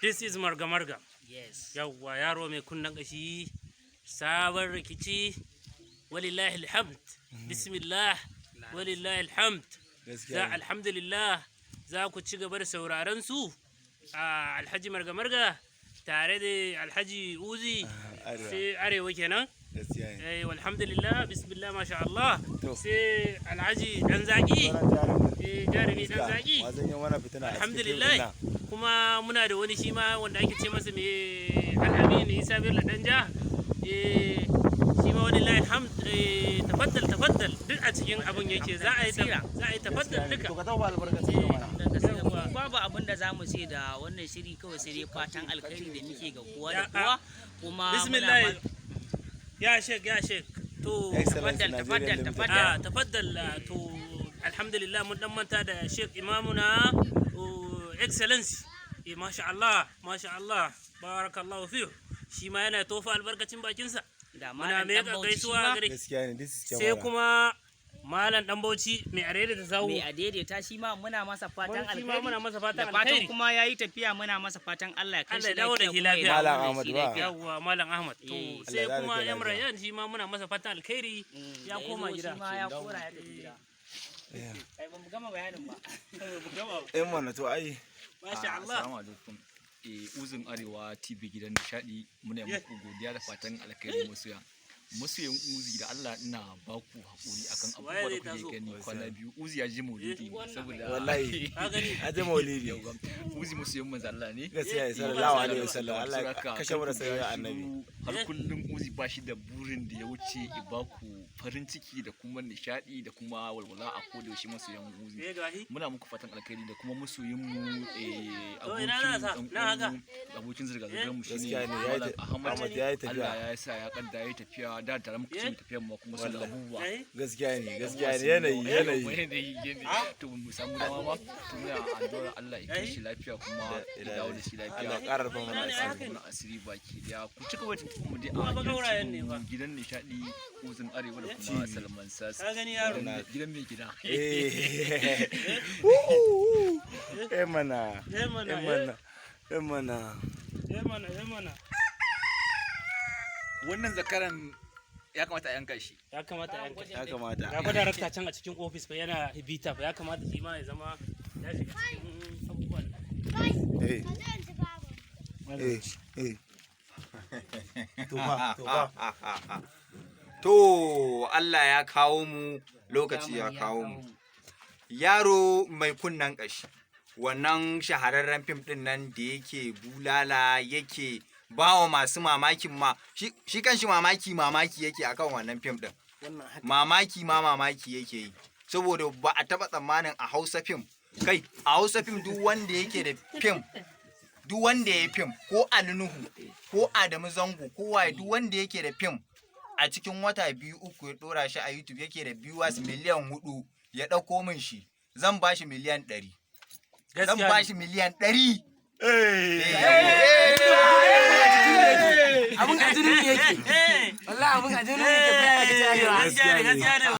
This is Marga Marga. Yes. Yawwa, yaro mai kunnen kashi, sabon rikici, walillahi alhamd, bismillah, walillahi alhamd. Gaskiya za ne. Alhamdulillah, za ku ci gaba da sauraron su a Alhaji Marga Marga tare da Alhaji Uzi. Arewa. Sai Arewa kenan. Gaskiya ne. Eh, alhamdulillah, bismillah, masha Allah. To. Sai Alhaji Dan Zaki. Wannan jarumin. Eh, jarumi Dan Zaki. Wasan yin wani fitina a cikin fim ɗin Alhamdulillah. nan. Kuma muna da wani shi ma wanda ake ce masa mai Al'amin Isa Bello Danja. Eh, shi ma wani alhamd, eh, tafaddal, tafaddal, duk a cikin abun yake, za a yi tafaddal duka. To, ka taɓa albarkacin yau mana. Dan gaskiya babu abin da zamu ce da wannan shiri, kawai sai dai fatan alkhairi da muke ga kowa da kowa, kuma muna Bismillah, ya shek, ya shek, to. Excellence Tafaddal, Nigeria tafaddal, Limited. tafaddal. Ah, tafaddal. Ah, to, alhamdulillah, mun dan manta da Sheikh Imamuna, oh, Excellency, eh, masha Allah, masha Allah, barakallahu fihi, shi ma yana tofa albarkacin bakinsa. Da Muna Malam Dan miƙa Bauchi shi gaisuwa ma gare. Gaskiya ne, this is Sai kyamara. kuma Malam Dan Bauchi mai arere da sawu. Mai adaidaita, shi ma muna masa fatan Shi ma alkhairi. muna masa fatan Da fatan alkhairi. kuma yayi tafiya, muna masa fatan Allah ya kai Allah shi ya dawo da lafiya shi kuma ya lafiya. dawo Malam da Ahmad shi ba. lafiya. Yawwa, Malam Ahmad, to. Eh. Sai Allah ya kuma dawo da Yam lafiya. Rayyan, shi ma muna masa fatan alkhairi, ya Da koma zo gida. shi ma ya kora ya tafi gida. Ai ba mu gama bayanin ba. Eh mana, to ai. Masha Allah. Assalamu alaikum. Eh, Uzin Arewa TV, gidan nishadi, muna muku godiya da fatan alkhairi, masoya. Masoyan Uzi, da Allah ina ba ku hakuri akan Waye abubuwa zai da taso? kuke gani kwana biyu. Uzi ya ji maulidi ne saboda Wallahi. Ka gani? A je maulidi. Yauwa. Uzi masoyan manzo Allah ne. Gaskiya ne, Eh, sallallahu alaihi wasallam. Allah ya Saboda haka kashe mu da kar ku soyayya ga annabi. shiru. Har kullum Uzi ba shi da burin da ya wuce ya ba ku farin ciki da kuma nishadi da kuma walwala a koda yaushe, masoyan Uzi. Eh, gashi. Muna muku fatan alkhairi da kuma masoyinmu, eh, To, ina za sa? abokin Na haka? abokin zirga-zirgar mu shine Gaskiya ne, yayi Malam Ahmad. Ahmad yayi tafiya. Allah ya sa ya kadda yayi tafiya, da tare muka cin tafiyar mu kuma su da abubuwa. Eh. Gaskiya ne, gaskiya ne, yanayi, yanayi. Yanayi, yanayi, to mu samu dama ba, to muna addu'ar Allah ya kai shi lafiya kuma ya dawo da shi lafiya. Allah ya ƙara rufa mana Ina ne asiri. haka ne? Mana asiri baki daya. Ku ci gaba da tuntuɓar mu dai Kuma a ba gaurayen ne fa. gidan nishadi Uzin Arewa da kuma Salman Sas. Ka gani, yaro? Gidan mai gida. Eh. Eh mana. Eh mana, Eh mana. Eh mana. Eh mana, eh mana. Wannan zakaran ya kamata a yanka shi. Ya kamata a yanka. Ya kamata. Ga fa darakta can a cikin ofis fa yana bita fa, ya kamata shi ma ya zama ya shiga cikin abubuwan. Eh. Eh. Eh. To fa, to fa. To, Allah ya kawo mu, lokaci ya kawo mu. Yaro mai kunnen ƙashi. Wannan shahararren fim ɗin nan da yake bulala, yake bawa masu mamakin ma, shi kan shi mamaki mamaki yake akan wannan fim ɗin. Mamaki ma mamaki yake yi. Saboda ba a taɓa tsammanin a Hausa fim. Kai, a Hausa fim, duk wanda yake da fim, duk wanda ya yi fim, ko Ali Nuhu ko Adamu Zango ko waye, duk wanda yake da fim a cikin wata 2, 3 ya dora shi a YouTube, yake da viewers miliyan 4, ya ɗauko min shi, zan ba shi miliyan 100, zan ba shi miliyan 100. Abun a jinin yake. Wallahi abun a jinin yake, baya ga. Gaskiya ne, gaskiya ne.